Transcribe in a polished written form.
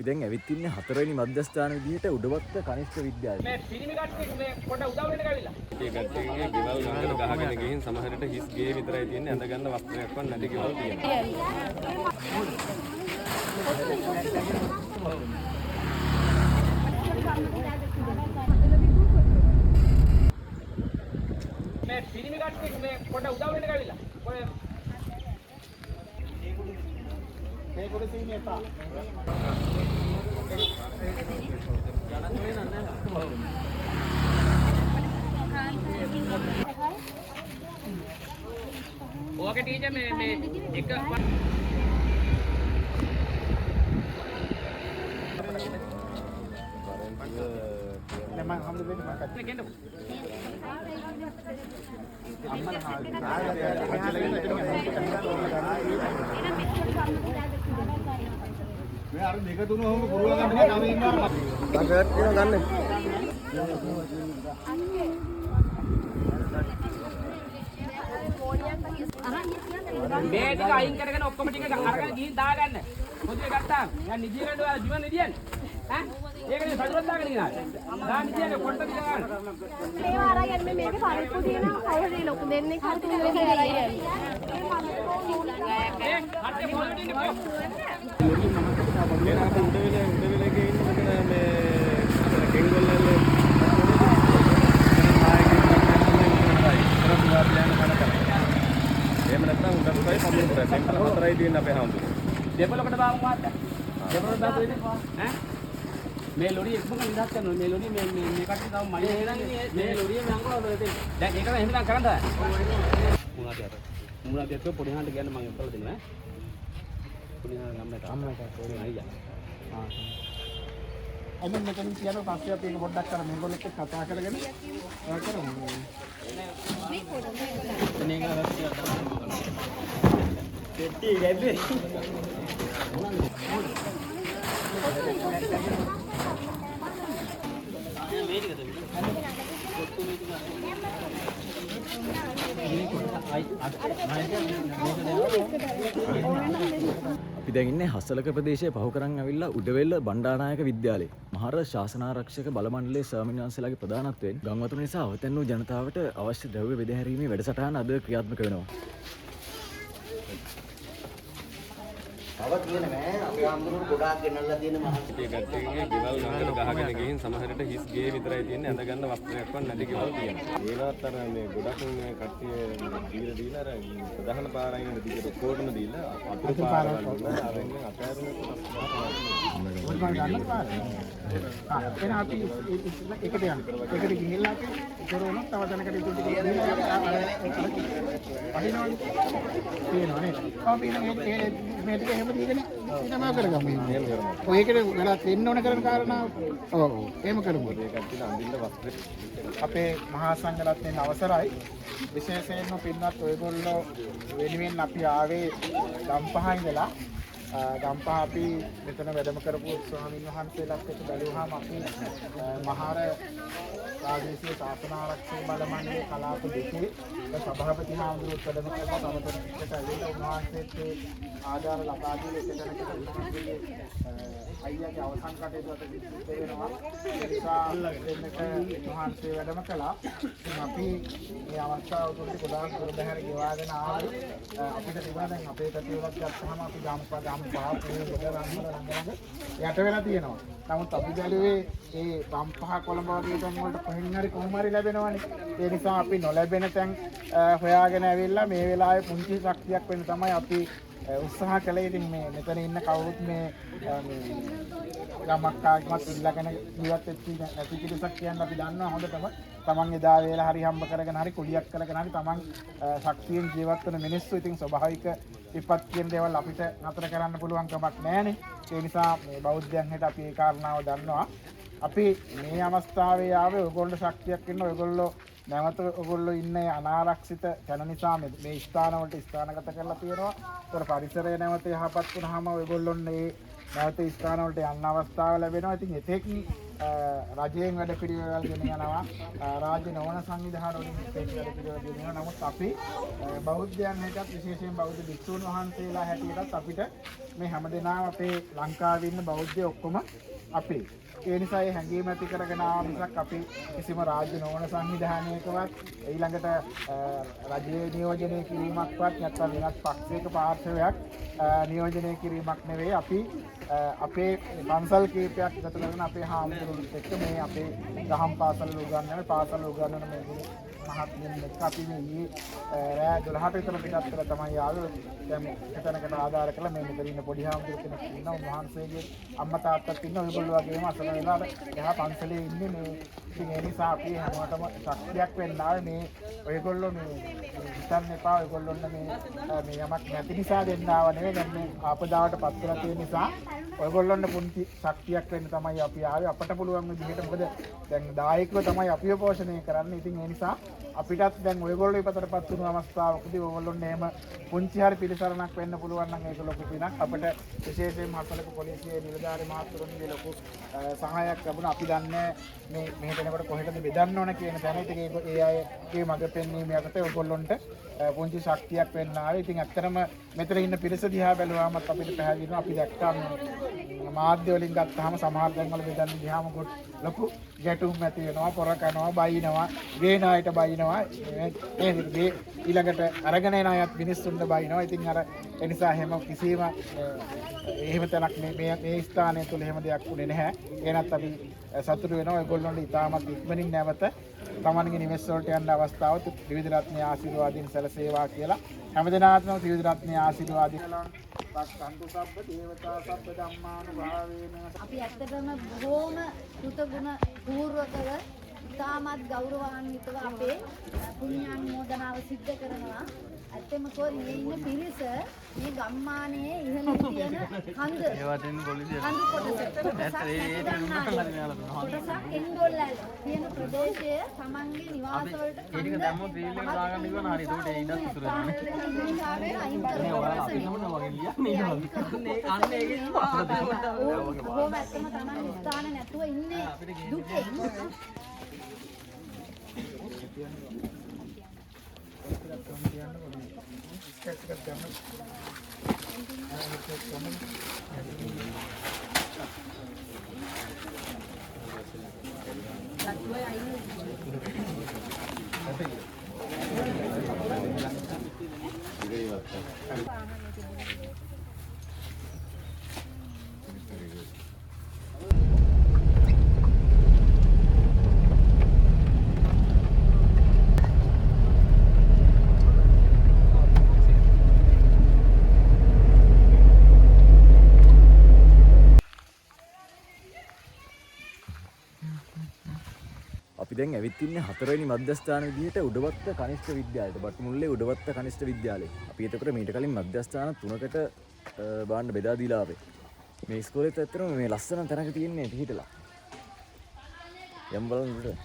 අපි දැන් ඇවිත් ඉන්නේ හතරවෙනි මධ්‍යස්ථාන විදිහට උඩවත්ත කනිෂ්ඨ විද්‍යාලය. මේ පිරිමි කට්ටිය මේ පොඩ උදව් වෙන්න ගවිලා. ඒ කට්ටියගේ ගෙවල් ගඟට ගහගෙන ගිහින් සමහරට හිස් ගේ විතරයි තියෙන්නේ, ඇඳ ගන්න වස්ත්‍රයක්වත් නැති ගෙවල් තියෙනවා. මේ පිරිමි කට්ටිය මේ පොඩ උදව් වෙන්න ගවිලා. ඔය ඕකේ ටීචර් මේ මේ එක ගෙන්නකො. මේ ටික අයින් කරගෙන ඔක්කොම ටික අරගෙන ගිහින් දාගන්න. පොදුවේ ගත්තාම දැන් නිදිය ගන්න ඔයාලා ජීවන් නිදියන්නේ. ඈ ඒකනේ සතුටක් දාගෙන ඉන්නවා. දා නිදියන්නේ පොඩ්ඩක් තියා ගන්න. මේවා අරන් යන්න මේ මේකේ පරිප්පු තියෙනවා කවුරු හරි ලොකු දෙන්නෙක් හරි තුන් දෙනෙක් අරන් යන්න. ඒ කට්ටිය පොළොවට ඉන්නේ පො. එහෙනම් අපි උඩවෙල උඩවෙලේ ඉන්න මෙතන මේ අර කෙන්ගොල්ලල්ල එහෙම නැත්නම් උඩටයි පමුණුපුරයි සෙන්ටර් හතරයි තියෙන අපේ හාමුදුරුවෝ. දෙපොළකට දාමු මහත්තයා. දෙපොළකට දාපු ඉන්නේ. ඈ මේ ලොරිය ඉක්මනට නිදහස් කරනවා. මේ ලොරිය මේ මේ මේ කට්ටිය තව මයින් මේ ලොරිය මං කරවල දෙන්න. දැන් ඒක නම් එහෙම නම් කරන්න බෑ. මුණාට යට. මුණාට යට පොඩි හාන්ට කියන්න මං කරලා දෙන්නවා ඈ. පොඩි හාන් අම්මට. අම්මට අයියා. අන්න මෙතනින් කියන පස්සේ අපි ඒක පොඩ්ඩක් අර මේගොල්ලොත් එක්ක කතා කරගෙන ඔය කරමු. අපි දැන් ඉන්නේ හසලක ප්‍රදේශයේ පහු කරන් ඇවිල්ලා උඩවෙල්ල බණ්ඩාරනායක විද්‍යාලයේ. මහර ශාසනාරක්ෂක බල මණ්ඩලයේ ස්වාමීන් වහන්සේලාගේ ප්‍රධානත්වයෙන් ගම් වතුර නිසා අවතැන් වූ ජනතාවට අවශ්‍ය ද්‍රව්‍ය බෙදා හැරීමේ වැඩසටහන අද ක්‍රියාත්මක වෙනවා. තව තියෙන නෑ අපේ ආම්දුරුවෝ ගොඩාක් ගෙනල්ලා තියෙන මහත් ඒ කට්ටියගේ ගෙවල් ගඟට ගහගෙන ගිහින් සමහරට හිස් ගේ විතරයි තියෙන්නේ, ඇඳ ගන්න වස්ත්‍රයක්වත් නැති ගෙවල් තියෙනවා. ඒවත් අර මේ ගොඩක් මේ කට්ටිය දීලා දීලා අර ප්‍රධාන පාර අයිනට දිගට ඔක්කොටම දීලා අතුරු පාරවල් වල අර ඉන්නේ අතෑරුණේ පොඩි පාර ගන්න පාර. ආ එහෙනම් අපි එකට යන්න. එකට ගිහිල්ලා අපි ඉතර වුණොත් තව තැනකට ඉතුරු ටික දීලා අර අහිනවනේ. තියෙනවා නේද? අපි එහෙනම් ඒ මේ ටික එහෙම දීගෙන ඊටම කරගමු. එහෙම කරමු. ඔය ඒකට වෙලා දෙන්න ඕන කරන කාරණාව. ඔව් ඔව් එහෙම කරමු. ඒ කට්ටියට අඳින්න වස්ත්‍ර අපේ මහා සංඝරත්නයන් අවසරයි. විශේෂයෙන්ම පින්වත් ඔයගොල්ලෝ වෙනුවෙන් අපි ආවේ ගම්පහ ඉඳලා. ගම්පහ අපි මෙතන වැඩම කරපු ස්වාමින් වහන්සේලාත් එක්ක බැලුවාම අපි මහර ප්‍රාදේශීය ශාසන ආරක්ෂක බල මණ්ඩලයේ කලාප දෙකේ සභාපති හාමුදුරුවෝ වැඩම කරලා තව තැනකට ඇවිල්ලා උන්වහන්සේත් ඒ ආධාර ලබා දීලා එක තැනකට උන්වහන්සේගේ අයියාගේ අවසන් කටයුතු අත සිද්ධ වෙනවා. ඒ නිසා දෙන්නට උන්වහන්සේ වැඩම කළා. ඉතින් අපි මේ අවස්ථාව තුළදී ගොඩාක් දුර බැහැර ගෙවාගෙන ආවේ. අපිට තිබුණා දැන් අපේ පැති වලත් ගත්තාම අපි ගම්පහ ගම්පහ පූ ගොඩ රන්වල ළඟ ළඟ යට වෙලා තියෙනවා. නමුත් අපි බැලුවේ ඒ ගම්පහ කොළඹ වගේ තැන් වලට කොහෙන් හරි කොහොම හරි ලැබෙනවනේ. ඒ නිසා අපි නොලැබෙන තැන් හොයාගෙන ඇවිල්ලා මේ වෙලාවේ පුංචි ශක්තියක් වෙන්න තමයි අපි උත්සාහ කළේ. ඉතින් මේ මෙතන ඉන්න කවුරුත් මේ මේ ගමක් ආගමක් ඉල්ලගෙන ජීවත් වෙච්ච නැති පිරිසක් කියන්න අපි දන්නවා හොඳටම. තමන් එදා වේලා හරි හම්බ කරගෙන හරි කුලියක් කරගෙන හරි තමන් ශක්තියෙන් ජීවත් වෙන මිනිස්සු. ඉතින් ස්වභාවික විපත් කියන දේවල් අපිට නතර කරන්න පුළුවන් කමක් නැහැනේ. ඒ නිසා මේ බෞද්ධයන් හැට අපි ඒ කාරණාව දන්නවා. අපි මේ අවස්ථාවේ ආවේ ඔයගොල්ලෝ ශක්තියක් වෙන්න, ඔයගොල්ලෝ නැවත ඔයගොල්ලෝ ඉන්න ඒ අනාරක්ෂිත තැන නිසා මේ ස්ථාන වලට ස්ථානගත කරලා තියෙනවා. ඒතර පරිසරය නැවත යහපත් වුණාම ඔයගොල්ලොන් මේ නැවත ස්ථාන වලට යන්න අවස්ථාව ලැබෙනවා. ඉතින් එතෙක් රජයෙන් වැඩ පිළිවෙළවල් ගෙන යනවා, රාජ්‍ය නොවන සංවිධාන වලින් වැඩ පිළිවෙළ ගෙන යනවා. නමුත් අපි බෞද්ධයන් හැටියත් විශේෂයෙන් බෞද්ධ භික්ෂූන් වහන්සේලා හැටියටත් අපිට මේ හැමදෙනාම අපේ ලංකාවේ ඉන්න බෞද්ධයෝ ඔක්කොම අපේ. ඒ නිසා ඒ හැඟීම ඇති කරගෙන ආව මිසක් අපි කිසිම රාජ්‍ය නොවන සංවිධානයකවත් ඊළඟට රජයේ නියෝජනය කිරීමක්වත් නැත්නම් වෙනත් පක්ෂයක පාර්ශවයක් නියෝජනය කිරීමක් නෙවෙයි. අපි අපේ පන්සල් කීපයක් එකතු කරගෙන අපේ හාමුදුරුවොත් එක්ක මේ අපේ දහම් පාසල් උගන්වන පාසල් උගන්වන මේ ගුරු මහත්මියන් එක්ක අපි මේ ඊයේ රෑ 12ට විතර පිටත් කරලා තමයි ආවේ. දැන් එතනකට ආධාර කළා මේ මෙතන ඉන්න පොඩි හාමුදුරු කෙනෙක් ඉන්නවා. උන්වහන්සේගේ අම්මා තාත්තත් ඉන්නවා. ඔයගොල්ලෝ වගේම අසල වෙලා එහා පන්සලේ ඉන්නේ මේ. ඉතින් ඒ නිසා අපි හැමෝටම ශක්තියක් වෙන්න ආවේ මේ ඔයගොල්ලෝ මේ හිතන්න එපා ඔයගොල්ලොන්න මේ මේ යමක් නැති නිසා දෙන්න ආව නෙවෙයි. දැන් මේ ආපදාවට පත් වෙලා තියෙන නිසා ඔයගොල්ලොන්න පුංචි ශක්තියක් වෙන්න තමයි අපි ආවේ. අපට පුළුවන් විදිහට, මොකද දැන් දායකව තමයි අපිව පෝෂණය කරන්නේ. ඉතින් ඒ නිසා අපිටත් දැන් ඔයගොල්ලෝ විපතටපත් වුණු අවස්ථාවකදී ඔයගොල්ලොන්න එහෙම පුංචි හරි පිළිසරණක් වෙන්න පුළුවන් නම් ඒක ලොකු පිනක්. අපිට විශේෂයෙන්ම හසලක පොලිසියේ නිලධාරි මහත්වරුන්ගේ ලොකු සහායක් ලැබුණා. අපි දන්නේ මේ මෙහෙට එනකොට කොහෙටද බෙදන්න ඕන කියන තැන. ඉතින් ඒ අයගේ මඟ පෙන්වීම යටතේ ඔයගොල්ලොන්ට පුංචි ශක්තියක් වෙන්න ආවේ. ඉතින් ඇත්තටම මෙතන ඉන්න පිරිස දිහා බැලුවාමත් අපිට පැහැදිලි වෙනවා. අපි දැක්කා මේ මාධ්‍ය වලින් ගත්තාම සමහර තැන්වල බෙදන්න ගියාම ලොකු ගැටුම් ඇති වෙනවා, පොර කනවා, බයිනවා, ගේන අයට බයිනවා, ඒ ඊළඟට අරගෙන එන අයත් මිනිස්සුන්ට බයිනවා. ඉතින් අර ඒ නිසා එහෙම කිසිම එහෙම තැනක් මේ මේ ස්ථානය තුළ එහෙම දෙයක් වුණේ නැහැ. එනත් අපි සතුටු වෙනවා ඔයගොල්ලන්ට ඉතාමත් ඉක්මනින් නැවත තමන්ගේ නිවෙස් වලට යන්න අවස්ථාව ත්‍රිවිධ රත්නයේ ආශිර්වාදයෙන් සැලසේවා කියලා හැම දිනාටම ත්‍රිවිධ රත්නයේ ආශිර්වාදයෙන් රක්ඛන්තු සබ්බ දේවතා සබ්බ ධම්මානුභාවේන. අපි ඇත්තටම බොහෝම කෘතගුණ පූර්වකව ඉතාමත් ගෞරවාන්විතව අපේ පුණ්‍යානුමෝදනාව සිද්ධ කරනවා. ඇත්තම කිව්වොත් මේ ඉන්න පිරිස මේ ගම්මානයේ ඉහළින් තියෙන කඳ කඳු කොටසක් එන්ඩොල්ලැල තියෙන ප්‍රදේශය තමන්ගේ නිවාස වලට කඳ බොහොම ඇත්තම තමන් ස්ථාන නැතුව ඉන්නේ දුකෙන්. අපි දැන් ඇවිත් ඉන්නේ හතරවෙනි මධ්‍යස්ථාන විදිහට උඩවත්ත කනිෂ්ඨ විද්‍යාලයට, බටමුල්ලේ උඩවත්ත කනිෂ්ඨ විද්‍යාලය. අපි එතකොට මීට කලින් මධ්‍යස්ථාන තුනකට බාන්න බෙදා දීලා ආවේ. මේ ඉස්කෝලේත් ඇත්තටම මේ ලස්සන තැනක තියෙන්නේ පිහිටලා. යම් බලන්න උඩට.